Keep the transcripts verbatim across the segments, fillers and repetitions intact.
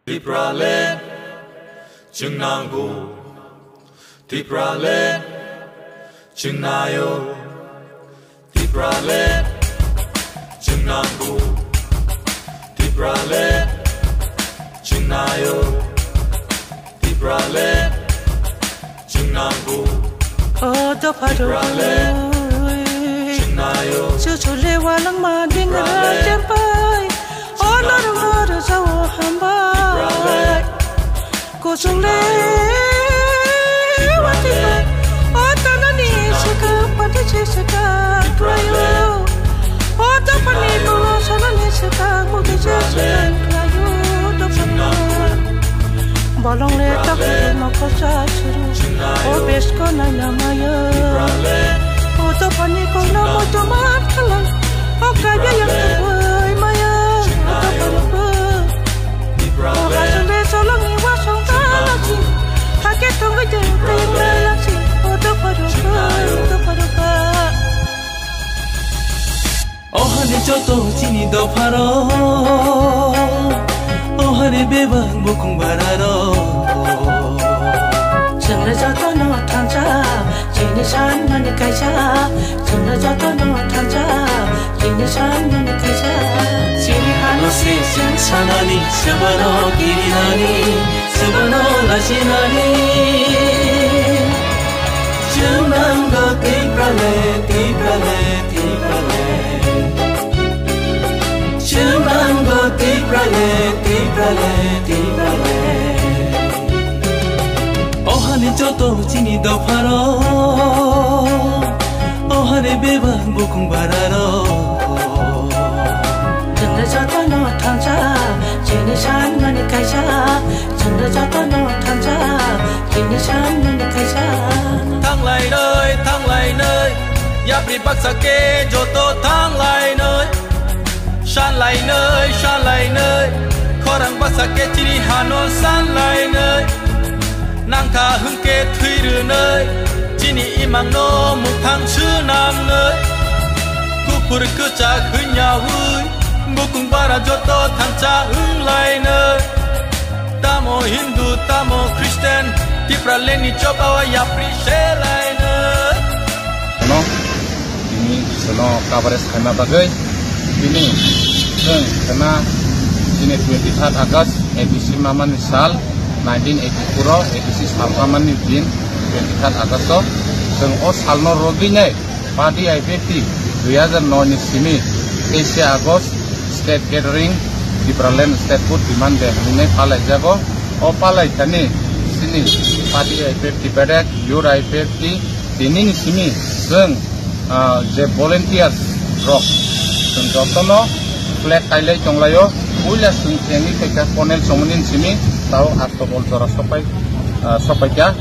Tipraland chwng nango, Tipraland chwng naio, Tipraland chwng nango, Tipraland chwng naio, Tipraland chwng nango. O dopha rok, Tipraland chwng naio. Chuchule walangma dingra Tipraland jampai. O norma rwjao hambai. Tipraland kuchungle chwng naio. Watipai. O tanani swkang pati se swkang Tipraland klaio. O dophani bolo sanani swkang mugi se swkang klaio. Dophani bolong le tak mokol sa suru. O besko naina maya. O dophani kongna moito man khalai. O kaiya yang tubui maya. O dophani bo. O hasung le solong ni wasong kalachi. Hake tongwi de kayang lalachi. O dophani bo. O dophani bo. Ohani joto chini dopharo, ohani bebak bukung bararo. Chwngno jotono thansa, chini sanmani kaisa. Chwngno jotono thansa, chini sanmani kaisa. Chini hano se chwng sanani, swbano kirinani, swbano lachinani. Chwng nango Tiprale, Tiprale. Chwng nango Tiprale, Tiprale, Tiprale. Ohani joto chini dopharo, ohani bebak bukung bararo. Chwngno jotono thansa, chini sanmani kaisa. Chwngno jotono thansa, chini sanmani kaisa. Thanglainai, thanglainai, yapri baksa khe joto thanglainai. Sanlainai, sanlainai, khorang baksa khe chini hano sanlainai. Nangkha hwnkhe thwi rwnai, chini imangno muthang swnamnai. Kuphur kwchak hwnyaui, bukung bara joto thansa wnglainai. Tamo Hindu, tamo Christian, Tipralandni chobao yapri selaino. No, tini seno coverage khaima bagwi, tini chwng khna chini twenty third August, A D C mamani sal, nineteen eighty-four o A D C sal mamani din, twenty third August o, chwng o salno rwgwi nai, Party I P F T dui hajar noi ni simi teis August State Gathering Tipraland Statehood Demand Day hinwi palaijago. O palai thani chini Party I P F T bedek, Youth I P F T, tini ni simi chwng, ah, je volunteers rok, chwng jotono flag kailai tonglaio. Puila chwng tengwi phaikha Colonel Chongmani simi, tao Astobol jora sopai, ah, sopaikha.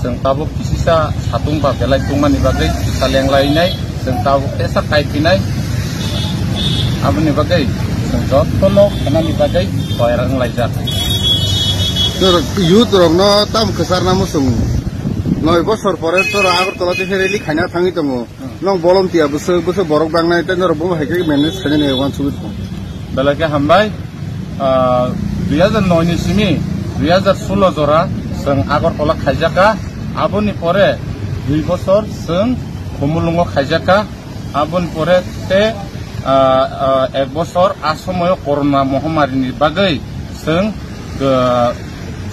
Chwng tabuk kisisa satung ba belai tungmani bagwi kisa lenglainai, chwng tabuk tesa kaiphinai. Aboni bagwi chwng jotono khenani bagwi toyar wnglaijak. Norok youth rokno tamo kwcharna muchung. Noi bosor pore chwra Agartala tei rally khaina thangwi tongo. Hmm. Nong bolom tiya bwswk bwswk borok bangnai tei norok bomo hai khe manage khainani wansugwi tongo. Belai khe hambai. Ah, dui hajar noi ni simi dui hajar solo jora chwng Agartala khaijaka. Aboni pore dui bosor chwng Khumulwngo khaijaka. Aboni pore te, ah, ah, ek bosor a somoyo corona mohamari ni bagwi chwng, ah,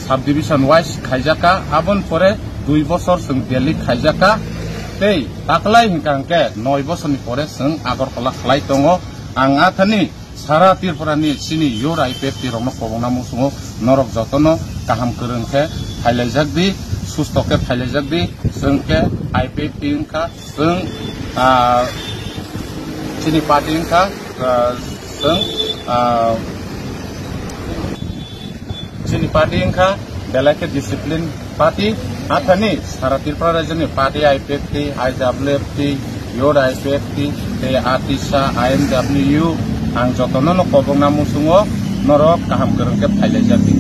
subdivision wise khaijaka. Aboni pore dui bosor chwng Delhi khaijaka. Tei taklai hwnkha hwnkhe noi bosorni pore chwng Agartala khlai tongo. Ang athani Sara Tripura ni chini Youth I P F T rokno kobongna muchungo, norok jotono kaham kwrwng khe phailaijak di, susto khe phailaijak di, chwng khe I P F T wngkha, chwng, ah, chini party wngkha, ah, chwng, ah, Chini party wngkha belai khe discipline party. Athani sara Tripura rajyoni party I P F T, I W F T, Youth I P F T, tei atisa, I M W, ang jotono no kobongna muchungo, norok kaham kwrwng khe phailaijak di.